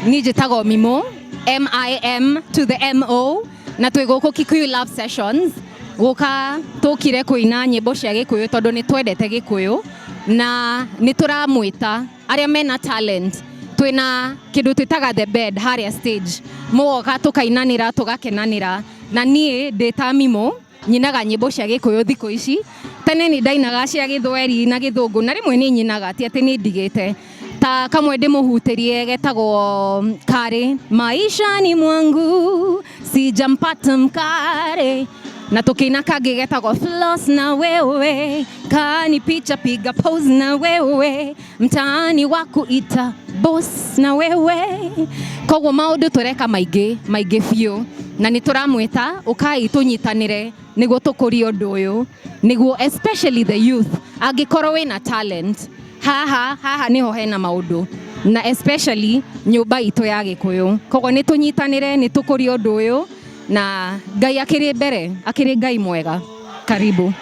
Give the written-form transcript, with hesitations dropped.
Niĩ njĩtagwo Mimo, M-I-M to the M-O, na twĩ gũkũ Kikuyu Love Sessions, gũka tũkire kũina nyĩmbo cia Gĩkũyũ tondũ nĩ twendete Gĩkũyũ na nĩ tũramwĩta arĩa mena talent. Twĩna kĩndũ twĩtaga the bed harĩa stage, mũgoka tũkainanĩra tũgakenanĩra, na niĩ ndĩ ta Mimo nyinaga nyĩmbo cia Gĩkũyũ thikũ ici. Tene nĩ ndainaga cia Gĩthweri na Gĩthũngũ, na rĩmwe nĩ nyinaga, ti atĩ nĩ ndigĩte. Ta kamwe ndĩmũhutĩrie getagwo Karĩ maishani mwangu sijampata mkare, na tũkĩina kangĩ getagwo Floss na wewe kani picha piga pose na wewe mtaani wakuita boss na wewe. Koguo maũndũ tũreka maingĩ maingĩ biũ, na nĩ tũramwĩta ũkai tũnyitanĩre nĩguo tũkũrie ũndũ ũyũ, nĩguo especially the youth, angĩkorwo wĩna talent haha haha nĩho hena maũndũ, na especially nyũmba itũ ya Gĩkũyũ. Koguo nĩ tũnyitanĩre, nĩ tũkũrie ũndũ ũyũ, na Ngai akĩrĩ mbere, akĩrĩ Ngai mwega. Karibu.